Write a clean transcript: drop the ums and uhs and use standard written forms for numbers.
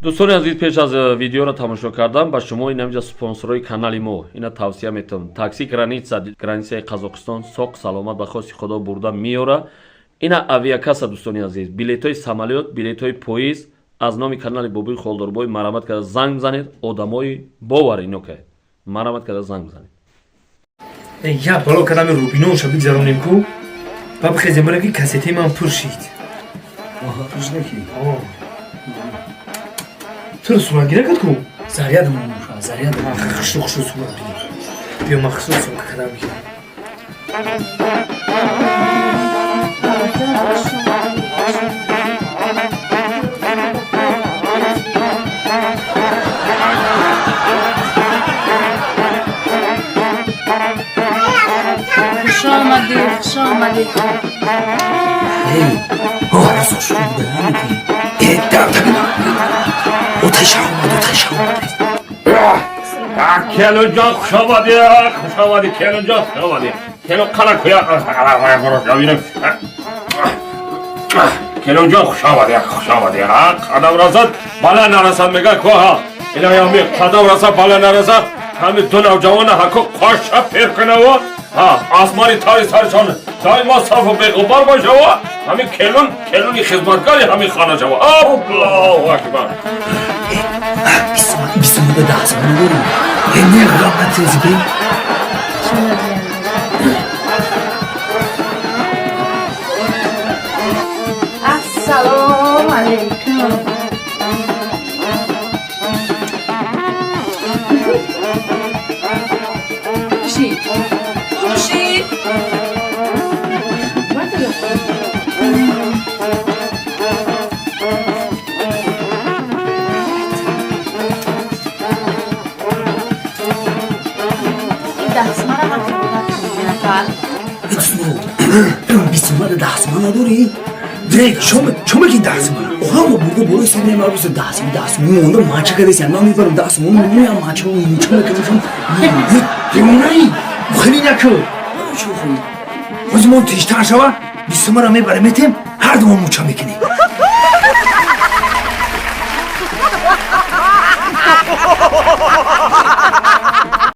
Дӯстони азиз, пеш аз видеоро тамошо кардан ба шумо инамҷа спонсорҳои канали мо ина тавсия метавам. Такси Граница, границаи Қазоқистон соқ саломат ба хости Худо бурда меёра. Ина авиакасса, дӯстони азиз, билетҳои самолёт, билетҳои поезд аз номи канали Бобои Холдорбой марамат карда занг бизанед. Одамои бовар ино ка марамат карда занг бизанед. Я бало кадами рубиноша бигзаронем ку, ба бихезем барем, ки кассетаи ман пур шид. Пур шида ки? Туро суратгирӣ кард ку? Заряд муша, заряд. Хушрӯ, хушрӯ сурат бигир. Биё, ман хушрӯ съёмка кардам бигирам. Хуш омадӣ, хуш омадӣ. Эй, расо шуд буда ки. Э, дар табина. Оташа омад, оташа омад. Келинҷон, хуш омадӣ, хуш омадӣ, келинҷон, хуш омадӣ. Келин, қара куя. Келинҷон, хуш омадӣ, хуш омадӣ. Қадам расад, бала нарасад, мега ку ҳа. Илоҳи, қадам расад, бала нарасад. Ҳами ду навҷавона ҳаку қоша пир кунаву ҳа, асмани тари саршон доимо сафу беғубор бошаву ҳами келун, келуни хизматгари ҳами хона шава. Аллоҳу акбар. 20 сомон, 10 сомон дорӣ? Э, не, ғам натези бе. Ассалому алайкум. Хуршид, Хуршид. Ин дастмара ман хӯрда. 20 сомон, 10 сомон надорӣ? Чо мекин 10 сомон? Оҳа, мо бурда болои сари марбуса 10 сомон, 10 сомон монда мача кадесям. Ман мебарам 10 сомон, меям мача чо мекунам. Девонаи, хеле наку. Чо хоҳӣ? Ҳозир мо тиштар шава, 20 сомонро мебарем, метем, ҳар думо муча мекунем.